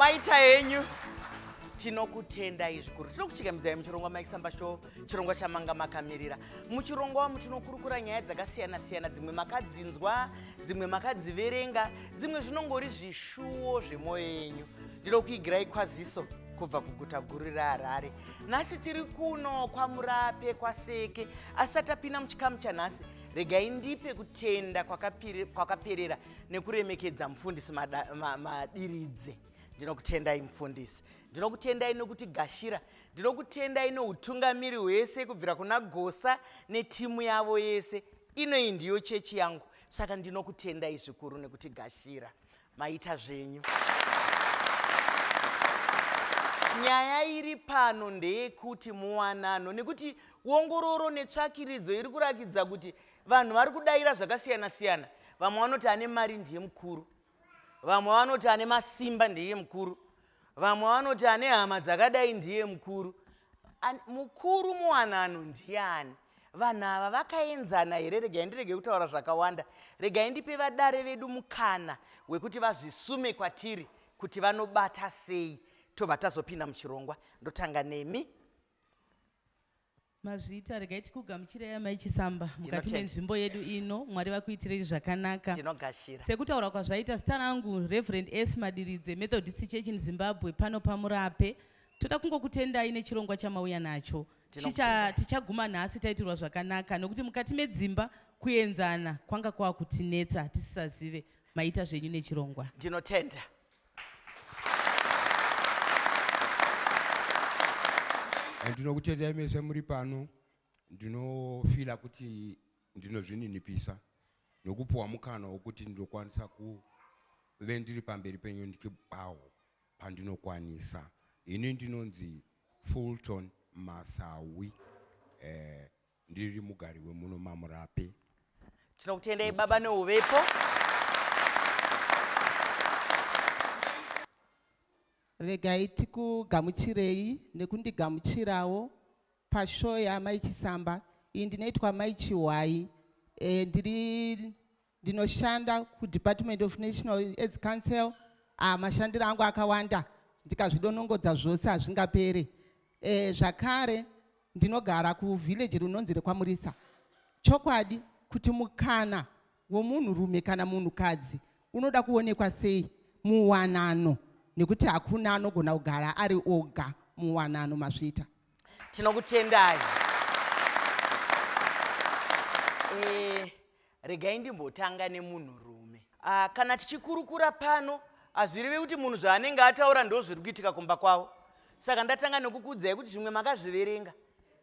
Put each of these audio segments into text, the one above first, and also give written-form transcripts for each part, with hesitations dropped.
Maita henyu, tinokutendai zvikuru. Tinokuchingamidzai muchirongwa Maisamba Show, chirongwa chamanga makamirira. Muchirongwa umu tinokurukura nyaya dzakasiyana siyana, dzimwe makadzinzwa, dzimwe makadziverenga, dzimwe zvinongori zvishuwo zvemwoyo yenyu. Ndinokuigirai kwaziso kubva kuguta guru reHarare. Nhasi tiri kuno kwaMurape kwaSeke, asi tapinda muchikamu chanhasi, regai ndipe kutenda kwakaperera nekuremekedza mufundisi Madiridze. Ndinokutendai mufundisi, ndinokutendai nekutigashira, ndinokutendai neutungamiri hwese kubvira kuna Gosa netimu yavo yese. Inoyi ndiyo chechi yangu, saka ndinokutendai zvikuru nekutigashira. Maita zvenyu. Nyaya iri pano ndeyekuti muwanano, nekuti wongororo netsvakiridzo iri kurakidza kuti vanhu vari kudaira zvakasiyana siyana. Vamwe vanoti ane mari ndiye mukuru, vamwe vanoti ane masimba ndiye mukuru, vamwe vanoti ane hama dzakadai ndiye mukuru. Mukuru muwanano ndiani? Vanhu ava vakaenzana here? Regai ndirege kutaura zvakawanda, regai ndipe vadare vedu mukana wekuti vazvisume kwatiri kuti vanobata sei, tobva tazopinda muchirongwa. Ndotanga nemi. Mazviita, regai tikugamuchirei amai Chisamba mukati menzvimbo yedu ino. Mwari vakuitirei zvakanaka. Ndinogashira. Sekutaura kwazvaita, zita rangu Reverend S Madiridze, Methodist Church in Zimbabwe, pano paMurape. Toda kungokutendai nechirongwa chamauya nacho. Tichaguma nhasi taitirwa zvakanaka, nokuti mukati medzimba kuenzana kwanga kwakutinetsa tisisazive. Maita zvenyu nechirongwa. Ndinotenda. Ndinokutendai mese muri pano. Ndinofila kuti ndinozvininipisa nokupuwa mukana wokuti ndinokwanisa kuve ndiri pamberi penyu ndichibawo pandinokwanisa. Ini ndinonzi Fulton Masawi, ndiri mugari wemuno maMurape. Tinokutendai baba neuvepo. Regai tikugamuchirei nekundigamuchirawo pashow yaMai Chisamba. Iyi ndinoitwa Mai Chihwai. Ndiri ndinoshanda kuDepartment of National AIDS Council. Mashandiro angu akawanda, ndikazvidonongodza zvose hazvingapere. Zvakare ndinogara kuvillage rinonzi rekwaMurisa. Chokwadi kuti mukana womunhurume kana munhukadzi unoda kuonekwa sei muwanano, nekuti hakuna anogona kugara ari oga muwanano. Masvita. Tinokutendai. Regai ndimbotanga nemunhurume. Kana tichikurukura pano hazvirevi kuti munhu zvaanenge ataura ndo zviri kuitika kumba kwavo. Saka ndatanga nekukuudzai kuti zvimwe makazviverenga,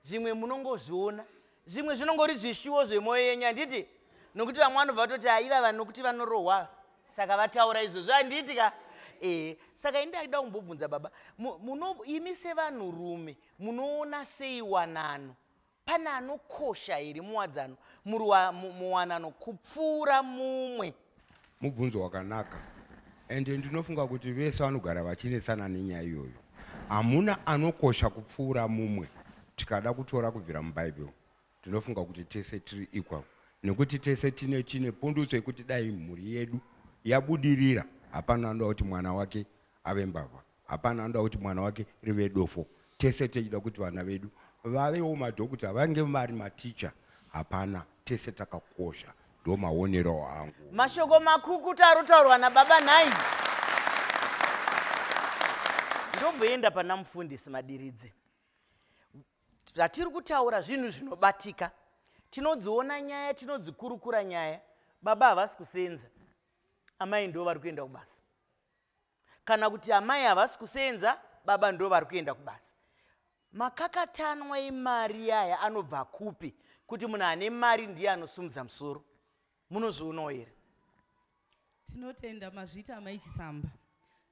zvimwe munongozviona, zvimwe zvinongori zvishuwo zvemwoyo yenyu, handiti? Nokuti vamwe vanobva vatoti aivava nokuti vanorohwa, saka vataura izvozvo, handiti ka? Saka ini ndaida kumbobvunza baba, imi sevanhurume munoona sei wanano? Pane anokosha here muwadzano, muwanano kupfuura mumwe? Mubvunzo wakanaka, ende ndinofunga kuti vese vanogara vachinetsana nenyaya iyoyo. Hamuna anokosha kupfuura mumwe. Tikada kutora kubvira muBhaibheri, ndinofunga kuti tese tiri equal, nekuti tese tine pundutso yekuti dai mhuri yedu yabudirira. Hapana anoda kuti mwana wake ave mbavha, hapana anoda kuti mwana wake rive dofo. Tese tichida kuti vana vedu vavewo madhokuta, vange vari maticha. Hapana, tese takakosha. Ndo maonero angu. Mashoko makukuta arotaurwa nababa nhai. Ndomboenda pana mufundisi Madiridze. Zvatiri kutaura zvinhu zvinobatika, tinodziona nyaya, tinodzikurukura nyaya. Baba havasi kusenza, amai ndo vari kuenda kubasa, kana kuti amai havasi kusenza, baba ndo vari kuenda kubasa. Makakatanwa emari aya anobva kupi kuti munhu ane mari ndiye anosumudza musoro? Munozvionawo here? Tinotenda, mazviita amai Chisamba.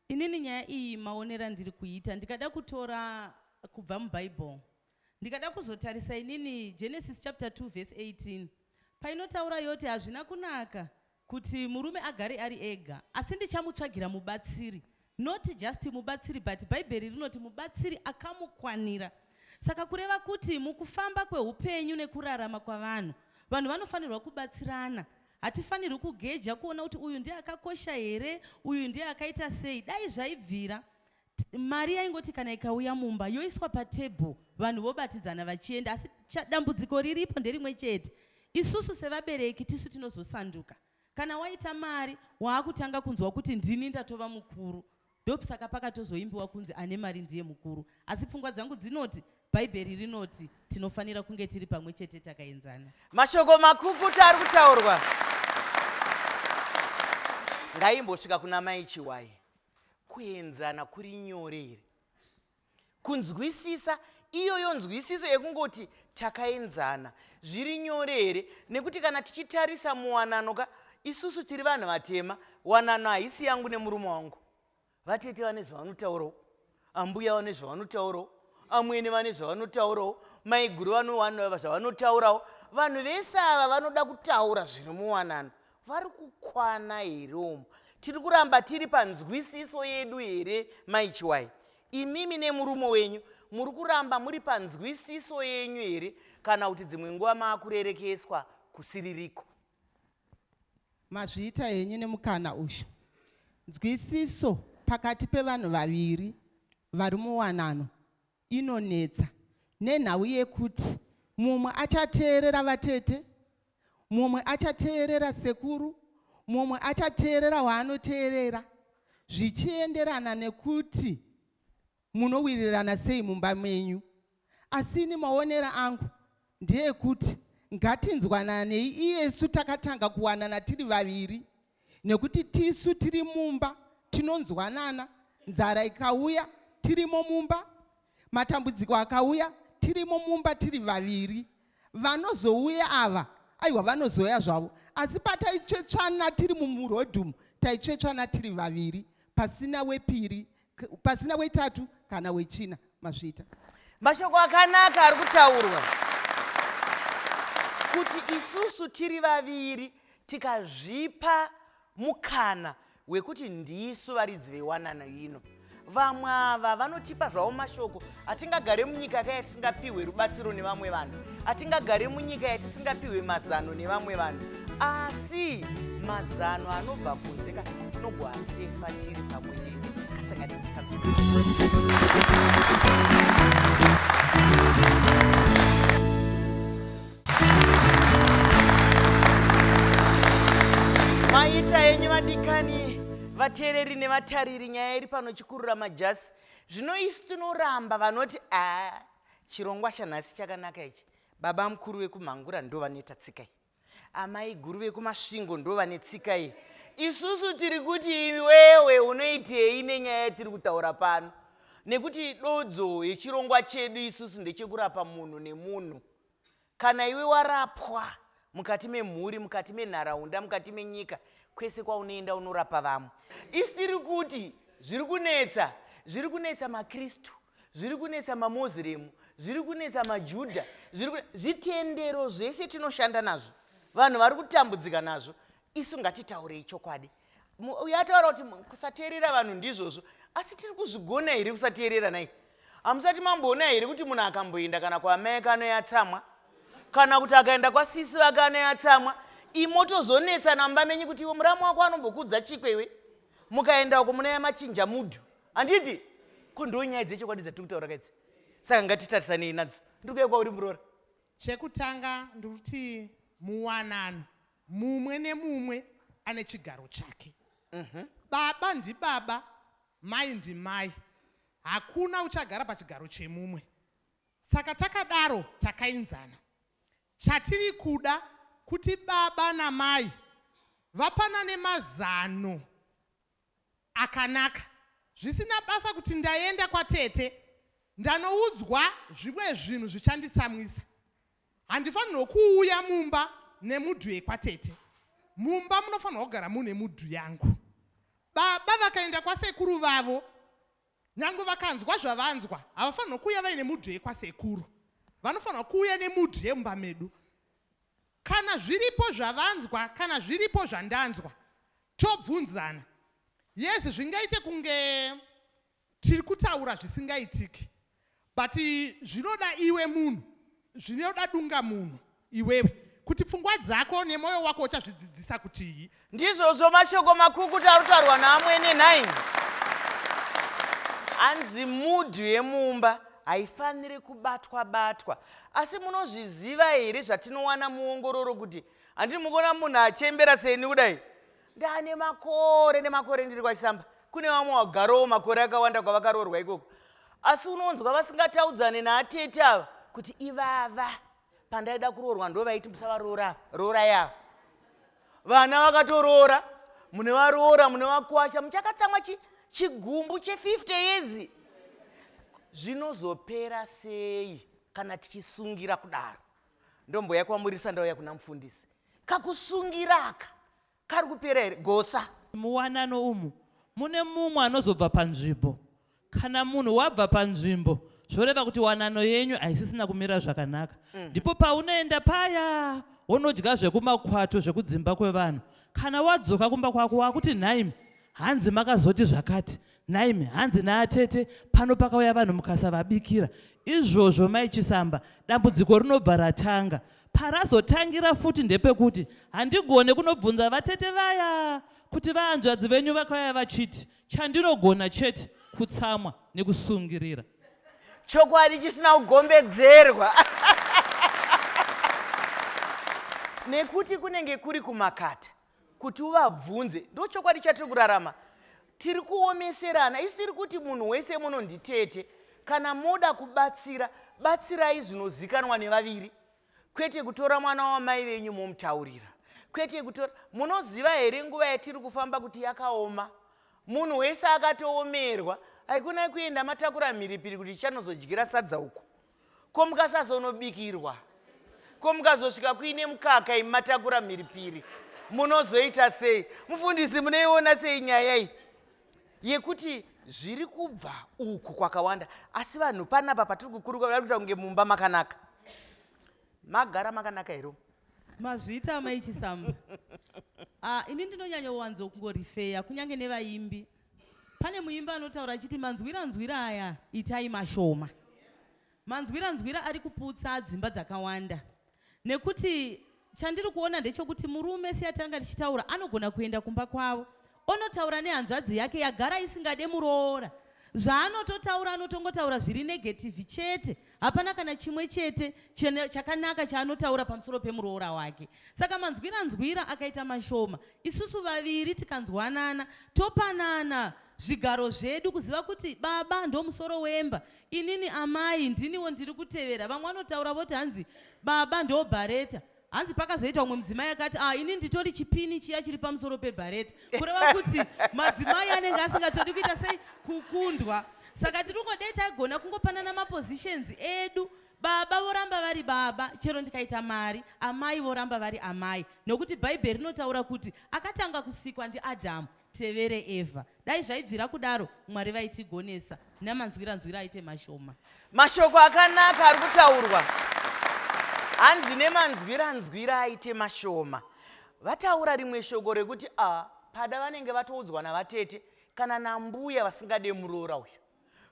Inini nyaya iyi maonero andiri kuita, ndikada kutora kubva muBhaibheri, ndikada kuzotarisa inini Genesis chapter 2 verse 18 painotaura yoti hazvina kunaka kuti murume agare ari ega, asi ndichamutsvagira mubatsiri. Not just mubatsiri, but Bhaibheri rinoti mubatsiri akamukwanira. Saka kureva kuti mukufamba kweupenyu nekurarama kwavanhu, vanhu vanofanirwa kubatsirana. Hatifanirwi kugeja kuona kuti uyu ndiye akakosha here, uyu ndiye akaita sei. Dai zvaibvira. Mari yaingoti kana ikauya mumba yoiswa patebho, vanhu vobatidzana vachienda. Asi dambudziko riripo nderimwe chete: isusu sevabereki tisu tinozosanduka. Kana waita mari, waakutanga kunzwa kuti ndini ndatova mukuru. Ndosaka pakatozoimbiwa kunzi ane mari ndiye mukuru. Asi pfungwa dzangu dzinoti Bhaibheri rinoti tinofanira kunge tiri pamwe chete takaenzana. Mashoko makukuta ari kutaurwa. Ngaimbosvika kuna Mai Chiwai. Kuenzana kuri nyore here? Kunzwisisa iyoyo nzwisiso yekungoti takaenzana zviri nyore here? Nekuti kana tichitarisa muwanano ka, isusu tiri vanhu vatema, wanano haisi yangu nemurume wangu. Vatete vane zvavanotaurawo, ambuya vane zvavanotaurawo, amwene vane zvavanotaurawo, maiguru vane zvavanotaurawo. Vanhu vese ava vanoda kutaura zviri muwanano. Vari kukwana here umu? Tiri kuramba tiri panzwisiso yedu here, Mai Chiwai? Imimi nemurume wenyu muri kuramba muri panzwisiso yenyu here, kana kuti dzimwe nguva maakurerekeswa kusiririko? Mazviita henyu nemukana uyu. Nzwisiso pakati pevanhu vaviri vari muwanano inonetsa nenhau yekuti mumwe achateerera vatete, mumwe achateerera sekuru, mumwe achateerera waanoteerera, zvichienderana nekuti munowirirana sei mumba menyu. Asi ini maonero angu ndeekuti ngatinzwananei iyesu takatanga kuwanana tiri vaviri, nekuti tisu tiri mumba tinonzwanana. Nzara ikauya tirimo mumba, matambudziko akauya tirimo mumba tiri vaviri. Vanozouya ava, aiwa, vanozouya zvavo, asi pataitsvetsvana tiri mumurodhumu, taitsvetsvana tiri vaviri, pasina wepiri, pasina wetatu kana wechina. Mazviita. Mashoko akanaka ari kutaurwa kuti isusu tiri vaviri tikazvipa mukana wekuti ndisu varidzi vewanano ino. Vamwe ava vanotipa zvavo mashoko. Hatingagare munyika ka yatisingapihwe rubatsiro nevamwe vanhu, hatingagare munyika yatisingapiwe mazano nevamwe vanhu, asi mazano anobva kunze ka tinogwasefa tiri pamwe chete kasangane. Maita enyu vadikani vateereri nevatariri, nyaya iri pano chikurura majasi. Zvino isu tinoramba vanoti a chirongwa chanhasi chakanaka ichi. Baba mukuru vekumhangura ndo vanoita tsika iyi, amai guru vekuMasvingo ndo vane tsika iyi. Isusu tiri kuti iwewe unoitei nenyaya yatiri kutaura pano? Nekuti dodzo yechirongwa chedu isusu ndechekurapa munhu nemunhu. Kana iwe warapwa mukati memhuri, mukati menharaunda, mukati menyika, kwese kwaunoenda unorapa vamwe. Isu tiri kuti zviri kunetsa, zviri kunetsa maKristu, zviri kunetsa maMoziremu, zviri kunetsa maJudha, zvitendero zvese tinoshanda nazvo, vanhu vari kutambudzika nazvo. Isu ngatitaurei chokwadi. Uyo ataura kuti kusateerera vanhu ndizvozvo, asi tiri kuzvigona here kusateerera nai? Hamusati mamboona here kuti munhu akamboenda kana kwaamai ake anoyatsamwa, kana kuti akaenda kwasisi vake anoyatsamwa, imotozonetsana mumba menyu kuti iwe muramu wako anombokudza chikwe iwe, mukaenda uko munaya machinja mudhu, handiti? Ko ndo nyaya dzechokwadi dzatiri kutaura kaidzi, saka ngatitarisanei nadzo. Ndiri kuuya kwauri muroora. Chekutanga ndikuti muwanano mumwe nemumwe ane chigaro chake. Baba ndibaba, mai ndimai, hakuna uchagara pachigaro chemumwe. Saka takadaro takainzana. Chatiri kuda kuti baba namai vapanane mazano akanaka, zvisina basa kuti ndaenda kwatete ndanoudzwa zvimwe zvinhu zvichanditsamwisa. Handifanirwo kuuya mumba nemudhu yekwatete. Mumba munofanirwa kugara mune mudhu yangu. Baba vakaenda kwasekuru vavo, nyange vakanzwa zvavanzwa, havafanirwa kuuya vaine mudhu yekwasekuru. Vanofanirwa kuuya nemudhu yemumba medu. Kana zviripo zvavanzwa, kana zviripo zvandanzwa, tobvunzana. Yes, zvingaite kunge tiri kutaura zvisingaitiki, but zvinoda iwe munhu, zvinoda dunga munhu iwewe kuti pfungwa dzako nemwoyo wako uchazvidzidzisa kutii. Ndizvozvo mashoko makukutu ari kutaurwa naamwene nhai. Hanzi mudhu yemumba haifaniri kubatwa batwa. Asi munozviziva here zvatinowana muongororo kuti handiti mukuona munhu achembera seni kudai? Ndane makore nemakore ndiri kwaChisamba. Kune vamwe wagarowo makore akawanda kwavakaroorwa ikoko. Asi unonzwa vasingataudzane naatete ava kuti ivava pandaida kuroorwa ndovaiti musavaroora ava, roorai ava. Vana vakatoroora, mune varoora, mune vakwasha, muchakatsamwa chigumbu che 50 years. Zvinozopera sei kana tichisungira kudaro? Ndomboya kwamurisa ndauya kuna mufundisi. Kakusungira aka kari kupera here gosa? Muwanano umu mune mumwe anozobva panzvimbo. Kana munhu wabva panzvimbo zvoreva kuti wanano yenyu haisisina kumira zvakanaka. Ndipo paunoenda paya wonodya zvekumakwato zvekudzimba kwevanhu. Kana wadzoka kumba kwako wakuti nhaimi hanzi makazoti zvakati, nhaimi hanzi naatete pano pakauya vanhu mukasavabikira. Izvozvo mai Chisamba dambudziko rinobva ratanga. Parazotangira futi ndepekuti handigone kunobvunza vatete vaya kuti vahanzvadzi venyu vakauya vachiti chandinogona chete kutsamwa nekusungirira. Chokwadi chisina kugombedzerwa. Nekuti kunenge kuri kumakata kuti uvabvunze. Ndochokwadi chatiri kurarama. Tiri kuomeserana. Isu tiri kuti munhu wese muno nditete. Kana moda kubatsira, batsirai zvinozikanwa nevaviri. Kwete kutora mwana wamai venyu momutaurira. Kwete kutora. Munoziva here nguva yatiri kufamba kuti yakaoma? Munhu wese akatoomerwa. Haikona kuenda matakura mhiripiri kuti tichanozodyira sadza uko. Ko mukasazonobikirwa? Ko mukazosvika kuine mukaka imi matakura mhiripiri? Munozoita sei? Mufundisi munoiona sei nyaya iyi? Yekuti zviri kubva uku kwakawanda asi vanhu panapa patiri kukuruka vari kuita kunge mumba makanaka. Magara makanaka here? Mazviita amai Chisamba. Ah, ini ndinonyanyowanzo kungorifeya kunyange nevaimbi. Pane muimbi anotaura achiti manzwira nzwira aya itai mashoma. Manzwira nzwira ari kuputsa dzimba dzakawanda. Nekuti chandiri kuona ndechekuti murume seyatanga tichitaura anogona kuenda kumba kwavo onotaura nehanzvadzi yake yagara isingade muroora. Zvaanototaura anotongotaura zviri negative chete, hapana kana chimwe chete chakanaka chaanotaura pamusoro pemuroora wake. Saka manzwira nzwira akaita mashoma, isusu vaviri tikanzwanana topanana zvigaro zvedu kuziva kuti baba ndomusoro wemba, inini amai ndiniwo ndiri kutevera. Vamwe vanotaura voti hanzi baba ndobhareta, hanzi pakazoita umwe mudzimai akati ah, ini nditori chipini chiya chiri pamusoro pebhareta, kureva kuti madzimai anenge asingatodi kuita sei kukundwa. Saka tiri kungodei taigona kungopanana mapositions edu, baba voramba vari baba chero ndikaita mari, amai voramba vari amai, nokuti Bhaibheri rinotaura kuti akatanga kusikwa ndiAdhamu tevere Evha. Dai zvaibvira kudaro Mwari vaitigonesa namanzwira nzwira aite mashoma. Mashoko akanaka ari kutaurwa hanzi nemanzwira nzwira aite mashoma. Vataura rimwe shoko rekuti a pada vanenge vatoudzwa navatete kana nambuya vasingade muroora uyu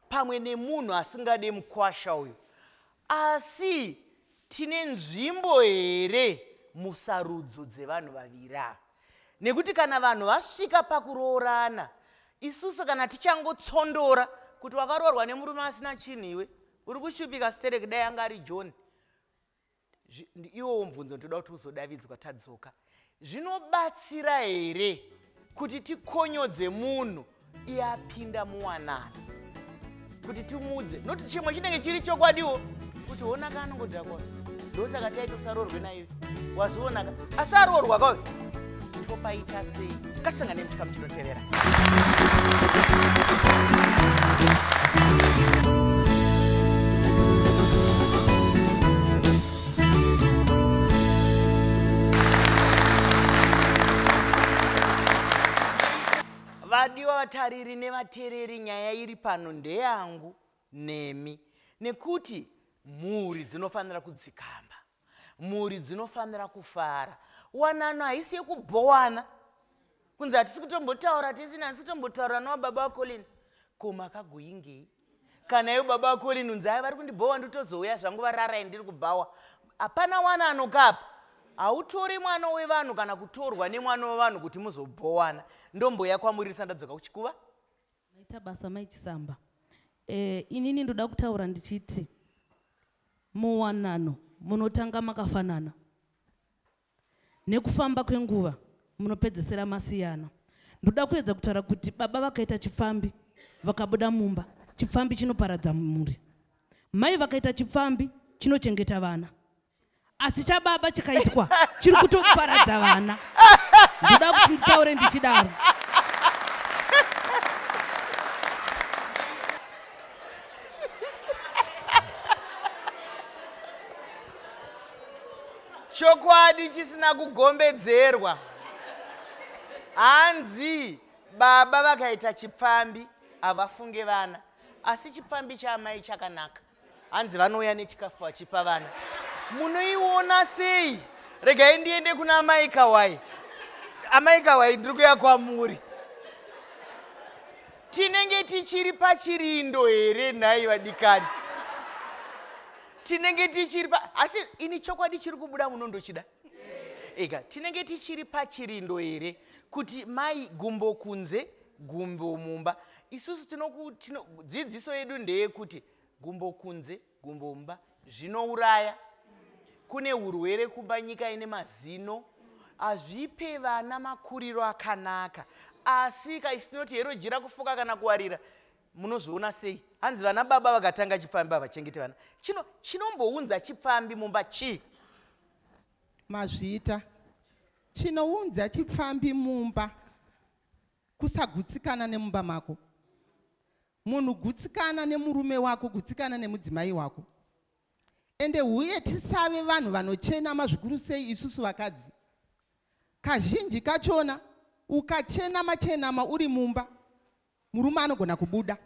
pamwe nemunhu asingade mukwasha uyu. Asi tine nzvimbo here musarudzo dzevanhu vaviri ava? Nekuti kana vanhu vasvika pakuroorana, isusu kana tichangotsondora kuti wakaroorwa nemurume asina chinhu iwe, uri kushupika stereki, dai anga ari John. Iwowo mubvunzo ndinoda kuti uzodavidzwa tadzoka. Zvinobatsira here kuti tikonyodze munhu iye apinda muwanano, kuti timuudze noti chimwe chinenge chiri chokwadiwo kuti honaka anongodhakwa, ndosaka taitosaroorwe naiwe, wazvionaka asi aroorwa kauyo, topaita sei? Ngatisangane muchikamu chinotevera. Vadiwa vatariri nevatereri, nyaya iri pano ndeyangu nemi, nekuti mhuri dzinofanira kudzikama, mhuri dzinofanira kufara. Wanano haisi yekubhowana kunzi hatisi kutombotaura tisina, hatisi kutombotaura nowababa vaColin. Ko makagoingei kana ivo baba vaColin unzi aya vari kundibhowa, ndotozouya zvangu vararai ndiri kubhawa. Hapana wanano kapa. Hautori mwana wevanhu kana kutorwa nemwana wevanhu kuti muzobhowana. Ndomboya kwamuri ndisati ndadzoka kuchikuva. Maita basa mai Chisamba. Eh, inini ndoda kutaura ndichiti muwanano munotanga makafanana nekufamba kwenguva munopedzesera masiyana. Ndoda kuedza kutaura kuti baba vakaita chipfambi vakabuda mumba, chipfambi chinoparadza mhuri. Mai vakaita chipfambi chinochengeta vana, asi chababa chikaitwa chiri kutoparadza vana. Ndoda kuti nditaure ndichidaro. Chokwadi chisina kugombedzerwa. Hanzi baba vakaita chipfambi havafunge vana, asi chipfambi chaamai chakanaka. Hanzi vanouya nechikafu vachipa vana. Munoiona sei? Regai ndiende kuna amai Kawai. Amai Kawai, ndiri kuya kwamuri. Tinenge tichiri pachirindo here nhai vadikani? Tinenge tichiri pa asi ini chokwadi chiri kubuda muno ndochida. Ega, tinenge tichiri pachirindo here kuti mai gumbo kunze gumbo mumba? Isusu tinoku, tino, dzidziso yedu ndeyekuti gumbo kunze gumbo mumba zvinouraya. Kune urwere kumba, nyika ine mazino, hazvipe vana makuriro akanaka. Asi ka isinoti hero jira kufuka kana kuwarira, munozviona sei? Hanzi vana baba vakatanga chipfambi havachengeti vana. Chino chinombounza chipfambi mumba chii? Mazviita. Chinounza chipfambi mumba kusagutsikana nemumba mako. Munhu gutsikana nemurume wako, gutsikana nemudzimai wako. Ende huye tisave vanhu vanochenama zvikuru sei isusu vakadzi. Kazhinji kachona ukachenama chenama uri mumba, murume anogona kubuda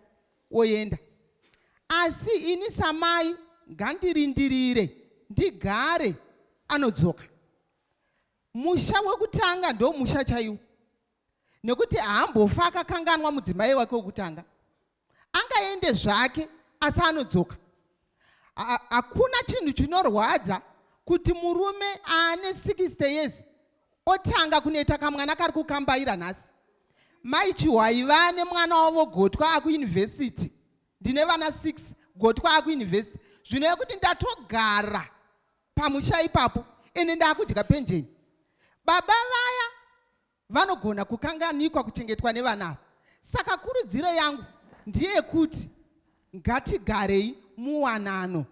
oenda. Asi ini samai ngandirindirire ndigare anodzoka. Musha wekutanga ndomusha chaiwo, nekuti haambofa akakanganwa mudzimai wake wekutanga. Angaende zvake asi anodzoka. Hakuna chinhu chinorwadza kuti murume aane 60 years otanga kunoita kamwana kari kukambaira nhasi. Mai Chihwai vane mwana wavo gotwa akuyunivhesiti, ndine vana 6 gotwa akuyunivhesiti, zvinove kuti ndatogara pamusha ipapo ende ndakudya penjeni. Baba vaya vanogona kukanganikwa kuchengetwa nevana ava. Saka kurudziro yangu ndeyekuti ngatigarei muwanano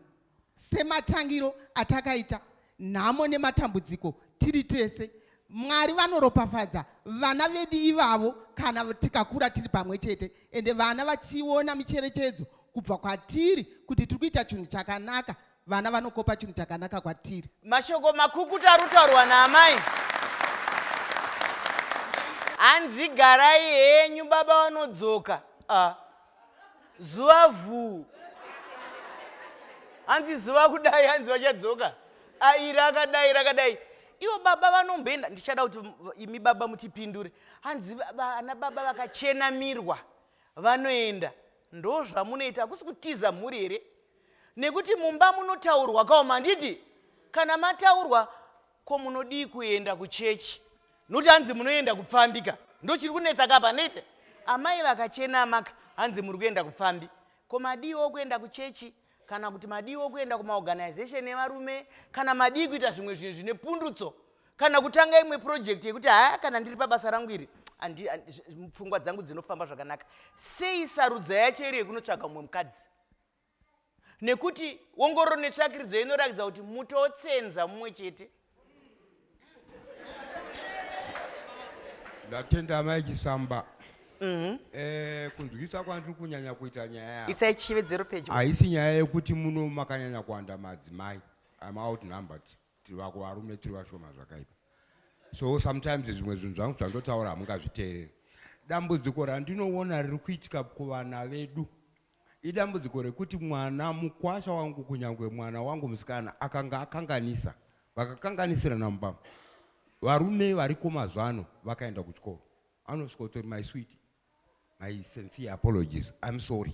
sematangiro atakaita nhamo nematambudziko tiri tese. Mwari vanoropafadza vana vedu ivavo kana tikakura tiri pamwe chete, ende vana vachiona micherechedzo kubva kwatiri kuti tiri kuita chinhu chakanaka. Vana vanokopa chinhu chakanaka kwatiri. Mashoko makukutu ari kutaurwa naamai. Hanzi garai henyu baba vanodzoka. Ah. Zuva vhuu. Hanzi zuva kudai hanzi vachadzoka. Ah, iri akadai rakadai. Ivo baba vanomboenda, ndichada kuti imi baba mutipindure. Hanzi vana baba vakachenamirwa vanoenda. Ndozvamunoita, hakusi kutiza mhuri here? Nekuti mumba munotaurwa kaoma, handiti? Kana mataurwa, ko munodii kuenda kuchechi? Nokuti hanzi munoenda kupfambi ka, ndochiri kunetsa ka panete. Amai vakachenama ka, hanzi muri kuenda kupfambi. Ko madiiwo kuenda kuchechi, kana kuti madiiwo kuenda kumaorganization evarume, kana madii kuita zvimwe zvinhu zvine pundutso, kana kutanga imwe project yekuti haa kana ndiri pabasa rangu iri pfungwa dzangu dzinofamba zvakanaka. Sei sarudza yacho iri yekunotsvaga mumwe mukadzi? Nekuti ongororo netsvakiridzo inoratidza kuti mutotsenza mumwe chete. Ndatenda amai Chisamba. Kunzwisa kwandiri kunyanya kuita nyaya yako. Isai chivedzero pedyo. Haisi nyaya yekuti muno makanyanya kuwanda madzimai. I'm outnumbered. Tiri vako varume tiri vashoma zvakaipa. So sometimes zvimwe zvinhu zvangu zvandotaura hamungazviteereri. Dambudziko randinoona riri kuitika kuvana vedu idambudziko rekuti mwana mukwasha wangu, kunyangwe mwana wangu musikana akanga akanganisa, vakakanganisirana mumba. Varume variko mazuva ano vakaenda kuchikoro anosvika kutori my sweet, my sincere apologies, I'm sorry.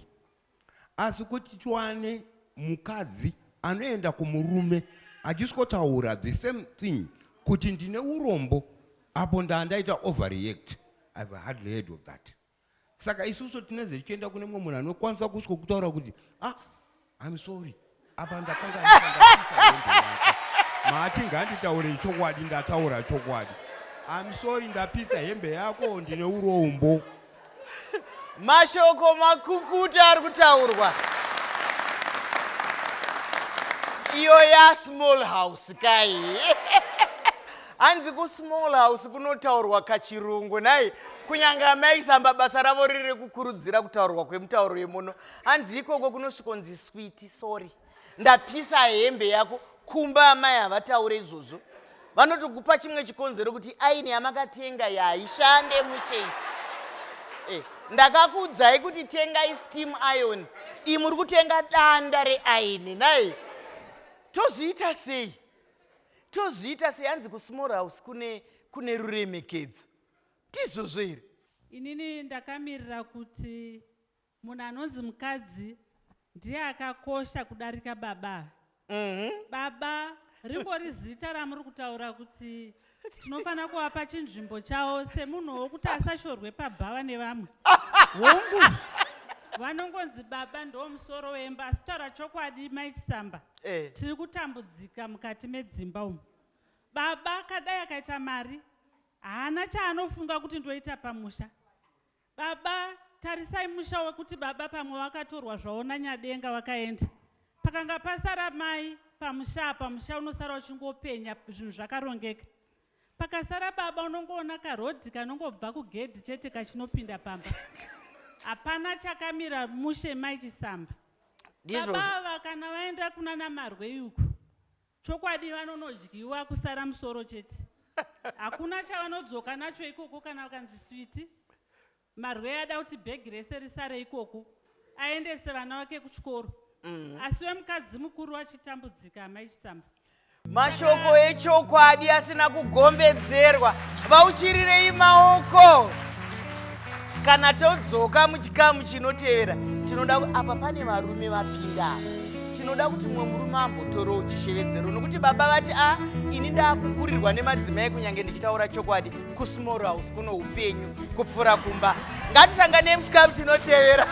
Asi kuti tiwane mukadzi anoenda kumurume achisvikotaura the same thing kuti ndine urombo apo ndandaita overreact, I've hardly heard of that. Saka isusu tinenge tichienda kune mumwe munhu anokwanisa kusvika kutaura kuti ah, I'm sorry, apa ndakanga ndapisa hembe yako. Mati nganditaure chokwadi, ndataura chokwadi. I'm sorry, ndapisa hembe yako, ndine urombo. Mashoko makukuta ari kutaurwa. Iyo ya small house kai. Hanzi ku small house kunotaurwa kachirungu nhai, kunyange amai Samba basa ravo riri rekukurudzira kutaurwa kwemutauro yemuno. Hanzi ikoko kunosvikonzi sweetie, sorry, ndapisa hembe yako. Kumba amai havataure izvozvo, vanotokupa chimwe chikonzero kuti aini yamakatenga yaishande muchei. Ndakakuudzai kuti tengai steam iron, iyi muri kutenga danda reaini nhai. Tozviita sei? Tozviita sei? Hanzi kusmall house kune ruremekedzo, ndizvozvo here? Inini ndakamirira kuti munhu anonzi mukadzi ndiye akakosha kudarika baba. Baba ringori zita ramuri kutaura kuti tinofanira kuvapa chinzvimbo chavo semunhu wokuti asashorwe pabhava nevamwe. Hongu, vanongonzi baba ndo musoro wemba, asi taura chokwadi Mai Chisamba, tiri kutambudzika mukati medzimba umu. Baba kadai akaita mari haana chaanofunga kuti ndoita pamusha. Baba, tarisai musha wekuti baba pamwe vakatorwa zvaona nyadenga vakaenda, pakanga pasara mai pamusha apa, musha unosara uchingopenya, zvinhu zvakarongeka. Pakasara baba unongoona karodhi kanongobva kugedhi chete kachinopinda pamba, hapana chakamira mushe. Mai Chisamba, baba ava kana vaenda kuna namarwei uku, chokwadi vanonodyiwa kusara musoro chete, hakuna chavanodzoka nacho ikoko. Kana vakanzi sweetie, marwei ada kuti bhegi rese risare ikoko, aendese vana vake kuchikoro, asi wemukadzi mukuru achitambudzika. Amai Chisamba. Mashoko echokwadi asina kugombedzerwa, vauchirirei maoko. Kana todzoka muchikamu chinotevera, tinoda apa pane varume vapinda apa, tinoda kuti mumwe murume ambotorawo chishevedzero, nokuti baba vati a ini ndaakukurirwa nemadzimai, kunyange ndichitaura chokwadi, kusmall house kuno upenyu kupfuura kumba. Ngatisanganei muchikamu chinotevera.